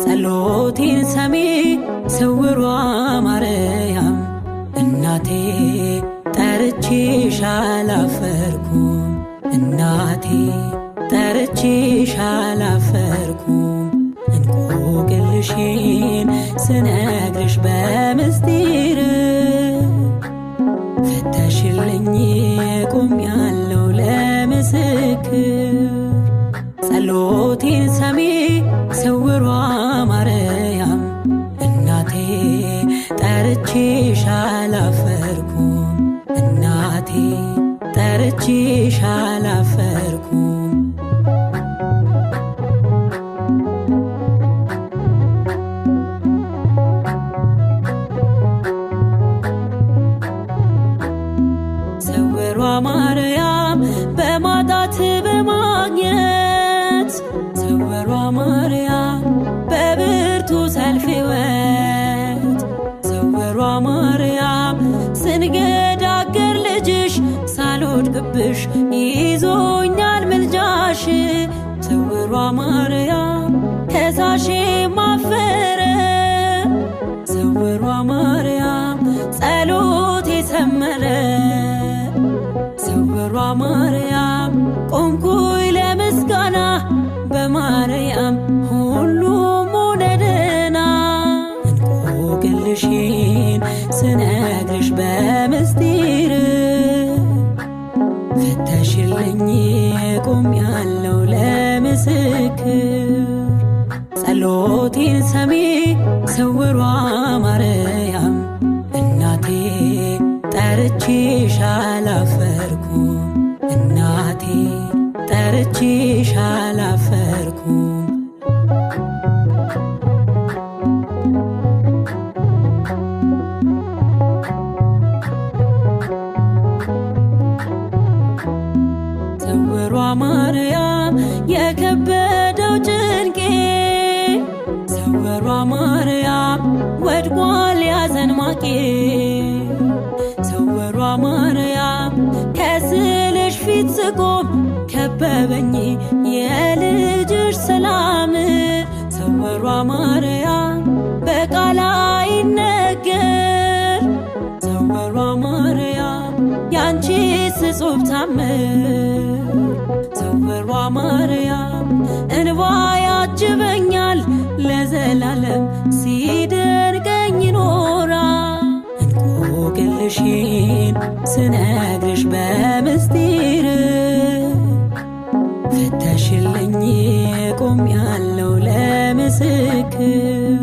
ጸሎቴን ሰሚ ስውሯ ማርያም እናቴ ጠርቼሽ አላፈርኩም እናቴ ጠርቼሽ አላፈርኩም። እንቆቅልሽን ስነግርሽ በምስጢር ፈተሽልኝ ቆሜያለሁ ለምስክር። ጸሎቴን ሰሚ ስውሯ ማርያም እናቴ ጠርቼሽ አላፈርኩም እናቴ ጠርቼሽ አላፈርኩም። ስውሯ ማርያም በማጣት በማግኘት ስውሯ ማርያም በብርቱ ሰልፍ ሕይወት ስውሯ ማርያም ስንገዳገር ልጅሽ ሳልወድቅብሽ ይዞኛል ምልጃሽ። ስውሯ ማርያም ከሳሼ ማፈረ ስውሯ ማርያም ጸሎቴ ሰመረ። ስውሯ ማርያም ቆምኩኝ ለምስጋና በማርያም ሁሉም ሆነ ደህና። እንቆቅልሽን ስነግርሽ በምስጢር ፈተሽልኝ ቆሜያለሁ ለምስክር። ጸሎቴን ሰሚ ስውሯ ማርያም እናቴ ጠርቼሽ አላፈርኩም እናቴ ጠርቼሽ አላፈርኩም። ስውሯ ማርያም የከበደው ጭንቄ ስውሯ ማርያም ወድቋል ያዘን ማቄ። ስውሯ ማርያም ከስልሽ ፊት ስቆም ከበበኝ የልጅሽ ሰላም። ስውሯ ማርያም በቃል አይነገር ስውሯ ማርያም ያንቺ ስጹብ ታምር። ስውሯ ማርያም እንባ ያጅበኛል ለዘላለም ሲደርቀኝ ይኖራል። እንቆቅልሽን ስነግርሽ በምስጢር ፈተሽልኝ ቆሜያለሁ ለምስክር።